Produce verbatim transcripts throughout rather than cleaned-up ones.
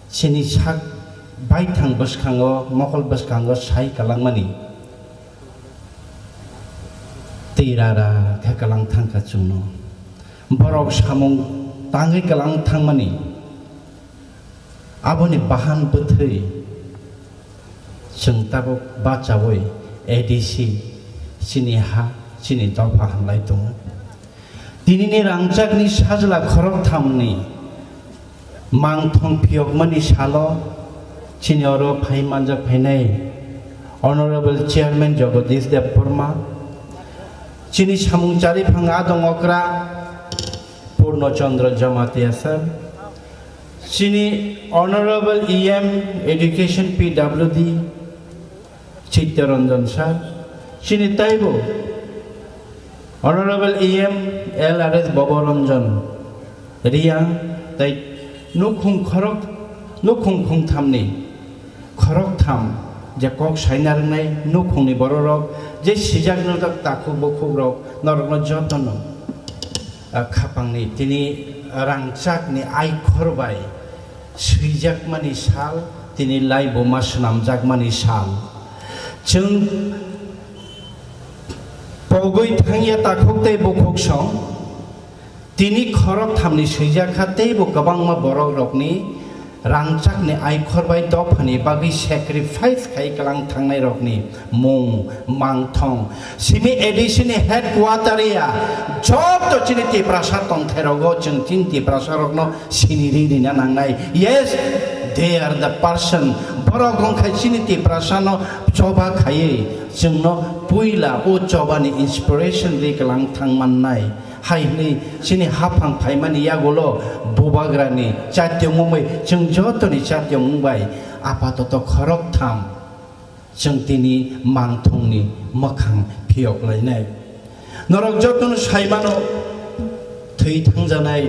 Chini sak baithang bwskango, mokol bwskango sai kwlangmani twi rara khe kwlang thangkha chwngno. Borok samung tangwi kwlang thangmani aboni bahan bwthwi chwng tabuk bachaui A D C chini ha, chini dopha hamlai tongo. Tinini rangchakni sajla khorokthamni mangthong phiyokmani salo chini oro phai manjak phainai Honorable Chairman Jagadish Debbarma, chini samung chariphang adong okra Purno Chandra Jamatia sir, chini Honorable E M Education P W D Chittaranjan sir, chini taibo Honorable E M L R S Boboranjan Riang, tai nukhung khorok, nukhung khungthamni khoroktham je kok saina rwngnai nukhungni bororok, je sijak nujak takhuk bukhukrok, norokno jotono, ah, khapangni tini rangchakni aikhor bai swijakmani sal, tini laibuma swnamjakmani sal. Chwng pogwi thangya takhuk tei bukhuk song, tini khorok thamni swijak kha, teibo kwbangma borok rokni rangchakni aikhor bai dophani bagwi sacrifice khai kwlang thangnai rokni mung mangthong. Simi A D C ni headquarter ya joto chini Tiprasa tongthai rogo chwng chini Tiprasa rokno siniri rina nangnai. Yes, they are the person. Borok wngkha chini Tiprasano choba khaiwi chwngno puila o chobani inspiration ri kwlang thang mannai. Hai hwnwi chini haphang phaimani yagulo bubagrani chatyong wngwi chwng jotoni chatyong wngbai apatoto khorok tham chwng tini mangthongni mwkhang phiyok lainai. Norok jotono saimano thwi thangjanai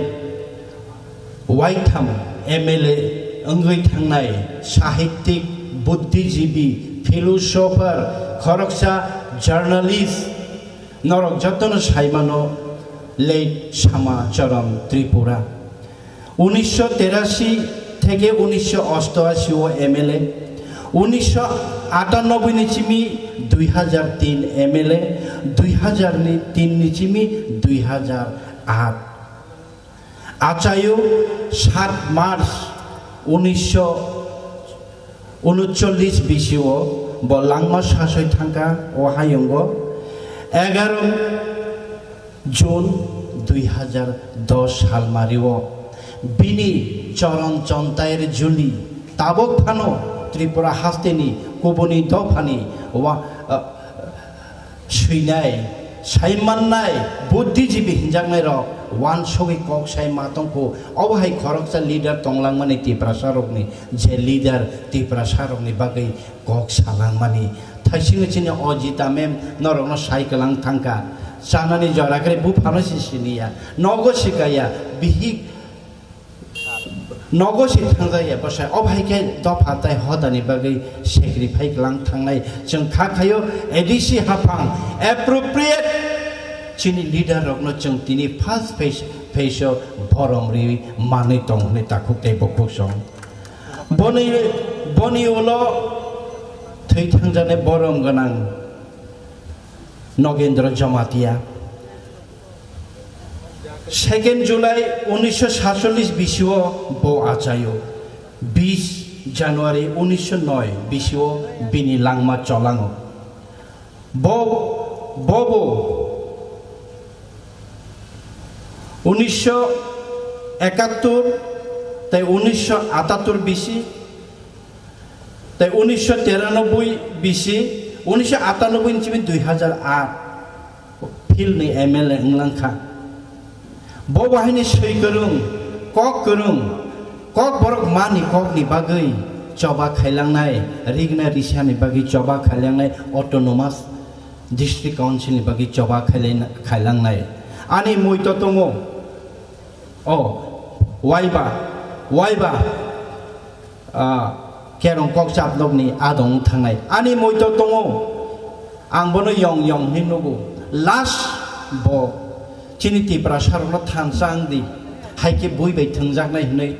waitham M L A wngwi thangnai sahittik, buddhijibi, philosopher, khoroksa journalist, norok jotono saimano late Sama Charan Tripura. Unisho terasi theke unisho ostoasi o M L A, unisho atanoboi ni chimi dui hajar tin M L A, dui hajar ni tin ni chimi dui hajar aat. Achaio sat March unisho unochollis bisi o bo langma sasoi thangkha o hayungo. Egaro June dui hajar dos salmari o bini Choron Chontair Juli tabok phano Tripura hasteni kubuni dophani wa-, ah, swinai, saimannai, buddhijibi hinjaknairok wansugwi kok sai ma tongkhu. Obo hai khoroksa leader tonglangmani Tiprasarokni, je leader Tiprasarokni bagwi kok salangmani. Thaisingo chini Ojita mem norokno sai kwlang thangkha. Chanani jora khe buphano se siniya, nogo sikaya, bihik nogo se thangjakya bwsai. Obo hai khe dopha tai hodani bagwi sacrifice kwlang thangnai. Chwng kha khaio A D C haphang appropriate chini leader rokno chwng tini first phase, phase o borom riwi manwi tong hwnwi takhuk tei bukhuk song. Boni, boni ulo thwi thangjaknai borom gwnang Nogendra Jamatia. Second July unisho satchollis bisio bo achaio. Bis January unisho noi bisio bini langma cholango. Bo, bobo unisho ekattor tei unisho atattor bisi tei unisho teranoboi bisi, unisho atanoboi ni simi dui hajar aat philni M L A wnglang kha. Bo bahaini swi kwrwng, kok kwrwng, kok borok mani kokni bagwi choba khailangnai, rigna risani bagwi choba khailangnai, autonomous district council ni bagwi choba khailai-, khailangnai. Ani muito tongo, o, waiba, waiba, ah, kerong kokchap nokni adong thangnai. Ani muito tongo, ang bono yong yong hinwi nugo. Last bo chini Tiprasa rokno thansa wng di, hai khe bui bai thwngjaknai hinwi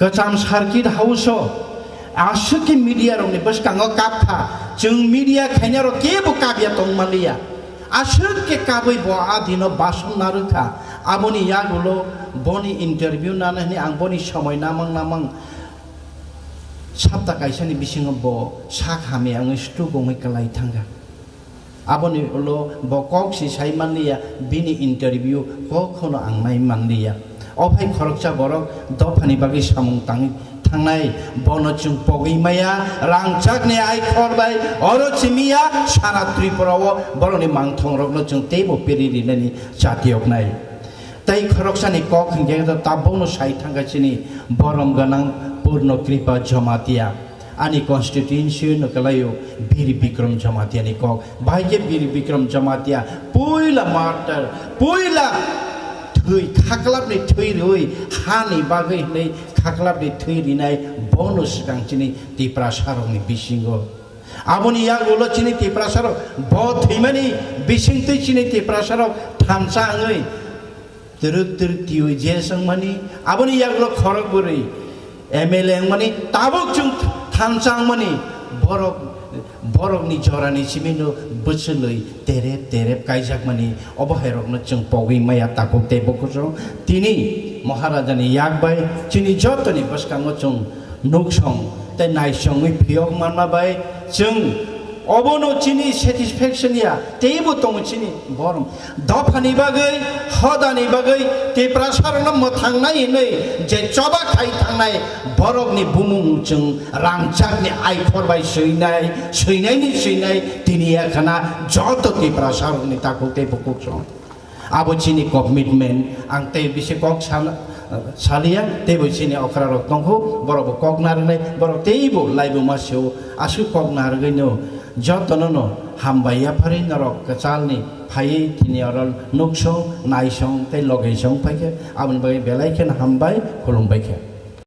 Kwcham circuit house o aswk khe media rokni bwskango kapkha, chwng media khainai rok kebo kapya tongmanliya. Aswk khe kabwi bo a dino basong narwkha. Aboni yagulo boni interview nana hwnwi ang boni somoi namang namang sapta kaisani bisingo bo sak hamya wngwi stroke wngwi kwlai thangkha. Aboni ulo bo kok si sai manliya, bini interview kok hono ang nai manliya. O phai khoroksa borok dophani bagwi samung tangwi thangnai, bono chwng pogwi maya, rangchakni aikhor bai oro chimiya, sara Tripura o borokni mangthong rokno chwng teibo peri rinani chatiyoknai. Tei khoroksani kok hinkhe tabukno sai thangkha chini borom gwnang Purno Kripa Jamatia. Ani constituency no kalaio Bir Bikram Jamatia ni kok. Bahai khe Bir Bikram Jamatia puila martyr, puila thwi, khaklapni thwi rwi hani bagwi hinwi khaklapni thwi rinai bono swkang chini Tiprasa rokni bisingo. Aboni yagulo chini Tiprasa rok bo thwimani bisingtwi chini Tiprasa rok thansa wngwi twrwk twrwk twiwi je swngmani, aboni yagulo khorok bwrwi M L A wngmani, tabuk chwng thansa wngmani, borok, borokni jorani simino bwchwlwi terep terep kaijakmani, obo hai rokno chwng pogwi maya takhuk tei bukhuk song. Tini Maharajani yak bai chini jotoni bwskango chwng nuksong tei naisongwi phiyok manma bai chwng obono chini satisfaction ya, teibo tongo chini borom. Dophani bagwi, hodani bagwi, Tiprasarokno mwthangnai hinwi je choba khai thangnai borokni bumung chwng rangchakni aikhor bai swinai, swinaini swinai tini yakhana joto Tiprasarokni takhuk tei bukhuk song. Abo chini commitment, ang tei bisi kok sal-, saliya, teibo chini okra rok tongkho, borok bo kok narwknai, borok teibo laibuma seo, aswk kok narwgwino jotono no hambai yaphari norok kwchalni phaiwi tini oro nuksong, naisong tei logeisong phaikha, aboni bagwi belai kheno hambai, khulumbaikha.